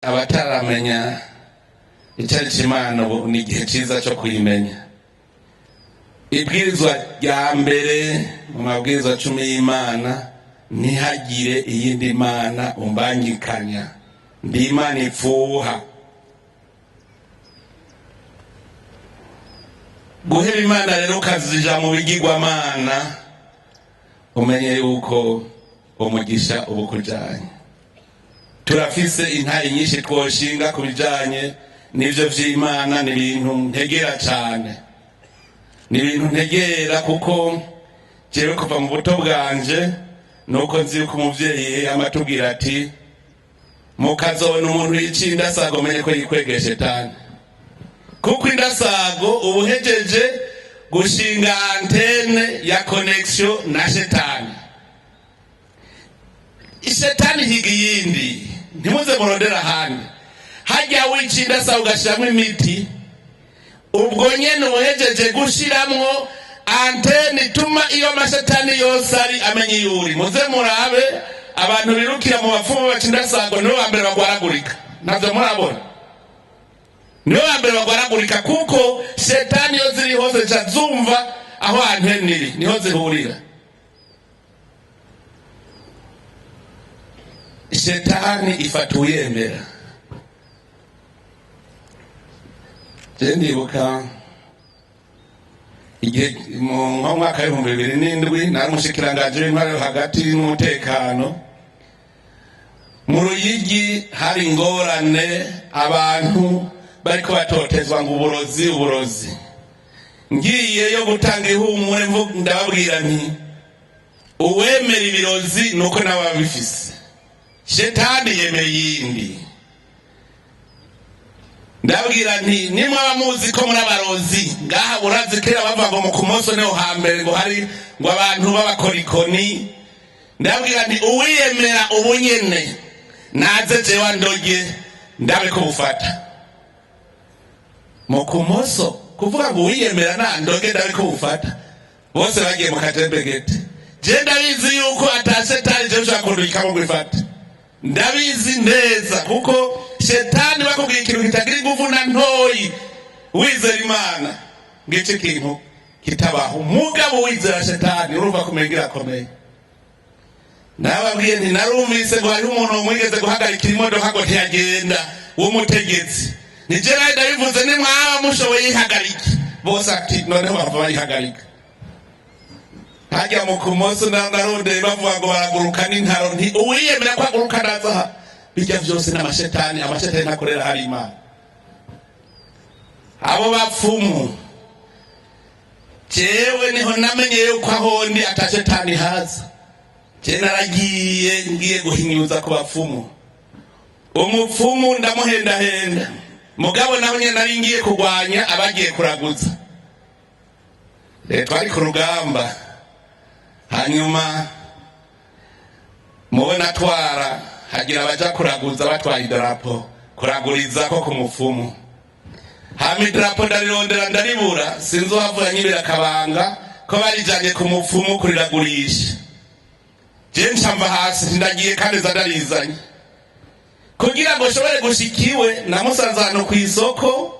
Abataramenya icyo ari Imana, ubu ni igihe cyiza cyo kuyimenya. Ibwirizwa rya mbere mu mabwirizwa 10 y'Imana: ntihagire iyindi mana umbangikanya, ndi Imana ipfuha. Guheba Imana rero ukazija mu bigirwamana, umenye yuko umugisha uba ukujanye. Turafise intayi nyinshi twoshinga ku bijanye n'ivyo vy'Imana. Ni ibintu ntegera cane, ni ibintu ntegera, kuko jewe kuva mu buto bwanje nuko nzi yuko umuvyeyi amatubwira ati: "Mukazobona umuntu yiciye indasago, menye ko yikwegeye shetani", kuko indasago ubuhejeje gushinga antenne ya connexion na shetani. Ishetani higa iyindi, ntimuze murondera ahandi. Hajya wica indasago ugashiramwo imiti, ubwo nyene ubuhejeje gushiramwo antenne ituma iyo amashetani yose ari amenya iyo uri. Muze murabe abantu birukira mu bapfumu baca indasago, nibo ba mbere bagwaragurika. Ntavyo murabona? Nibo ba mbere bagwaragurika, kuko shetani iyo ziri hose zica zumva aho antenne iri, niho zihurira. Shetani ifata uwiyemera. Je ndibuka igihe mu nko mwaka w'2007 nari umushikiranganji w'intwaro hagati n'umutekano. Mu Ruyigi hari ingorane, abantu bariko batotezwa ngo uburozi, uburozi. Ngiyeyo gutanga ihumure, ndababwira nti: "Uwemera ibirozi nuko nawe abifise, shetani yemera iyindi." Ndabwira nti: "Nimwaba muzi ko muri abarozi ngaha, urazi kera bavuga ngo mu kumoso niho hambere ngo hari ngo abantu b'abakorikoni." Ndabwira nti: "Uwiyemera ubu nyene naze jewe ndoge, ndabe ko bufata mu kumoso." Kuvuga ngo uwiyemera nandoge ndabe ko bufata, bose bagiye mu kajembegete. Je ndabizi yuko ata shetani je ushobora kundurikamo ngo ifate, ndabizi neza, kuko shetani bakubwiye ikintu kitagira ingufu na ntoyi, wizera Imana ngiki kintu kitabaho. Umugabo wizera shetani, urumva kumenya irakomeye. Nababwiye nti: "Narumvise ngo hariho umuntu mwigeze guhagarikira imodoka ngo ntiyagenda w'umutegetsi. Ni je nawe ndabivuze, nimwaba mushoboye yihagarike." Bose ati: "Noneho bava bayihagarika." Hajya mu kumoso narondeye bavuga ngo baraguruka n'intaro, nti: "Uwiyemera ko aguruka naza." Bijya vyose n'amashetani, amashetani ntakorera hari Imana. Abo bapfumu, jewe niho namenye yuko aho ndi ata shetani haza. Je naragiye, ngiye guhinyuza ku bapfumu, umupfumu ndamuhendahenda, mugabo naho nyene nari ngiye kurwanya abagiye kuraguza. Twari ku rugamba. Hanyuma mubona atwara, hagira abaja kuraguza batwaye idarapo kuraguriza ko ku mupfumu. Hama idarapo ndarirondera ndaribura, sinzi uhavuye anyibira akabanga ko barijanye ku mupfumu kuriragurisha. Je ncamva hasi, ndagiye kandi za ndarizanye kugira ngo nshobore gushika iwe. Namusanze ahantu kw'isoko,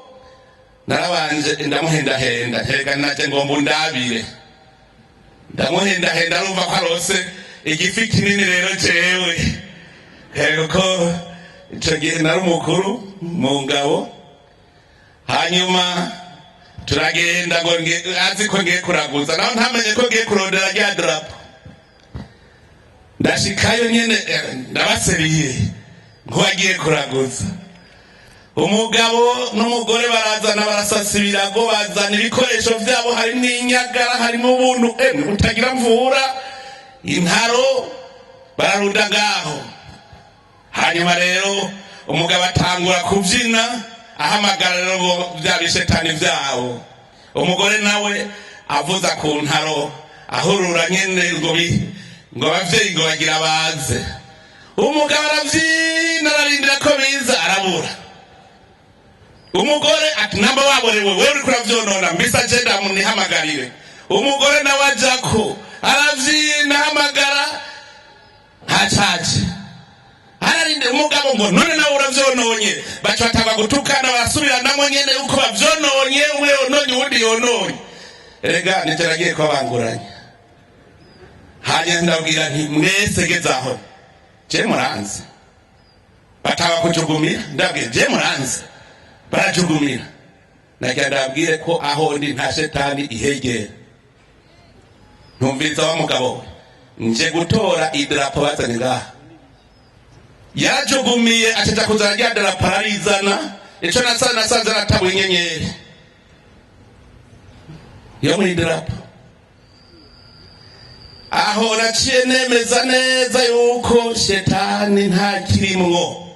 narabanje ndamuhendahenda, nterega naje ngomba undabire. Ndamuhendahenda, arumva ko arose igifi kinini. Rero jewe ko ico gihe nari umukuru mu ngabo, hanyuma turagenda ngo azi ko ngiye kuraguza, naho ntamenye ko ngiye kurondera rya drapo. Ndashikayo nyene, ndabaseriye nk'uwagiye kuraguza. Umugabo n'umugore barazana, barasasa ibirago, bazana ibikoresho vyabo, harimwo inyagara, harimo ubuntu butagira mvura, intaro, bararunda ngaho. Hanyuma rero umugabo atangura kuvyina, ahamagara rero ngo vya bishetani vyabo. Umugore nawe avuza ku ntaro, ahurura nyene ngo ngo abavyeyi ngo bagira baze. Umugabo aravyina, ararindira ko biza, arabura. Umugore ati: "Namba waborewe wewe uriko uravyonona, mbisa je ndamunihamagarire." Umugore nawe ajako aravyina, ahamagara, ntacaje. Nararinde umugabo ngo none nawe uravyononye. Baca batangwa gutukana, barasubiranamwo nyene yuko bavyononye, umwe yononye uwundi yononye. Erega nije nagiye kubabanguranya. Hanyuma ndabwira nti: "Mwese gezaho, je muranzi." Batanga kujugumira. Ndabwira: "Je muranzi?" Barajugumira. Nagira ndabwire ko aho ndi nta shetani ihegera. Ntumviriza wa mugabo we, nje gutora idarapo bazanye ngaha. Yarajugumiye, acaja kuzana rya darapo, ararizana. Ico nasanze aratabuye inyenyeri yo muri idarapo. Aho naciye nemeza neza yuko shetani nta kirimwo.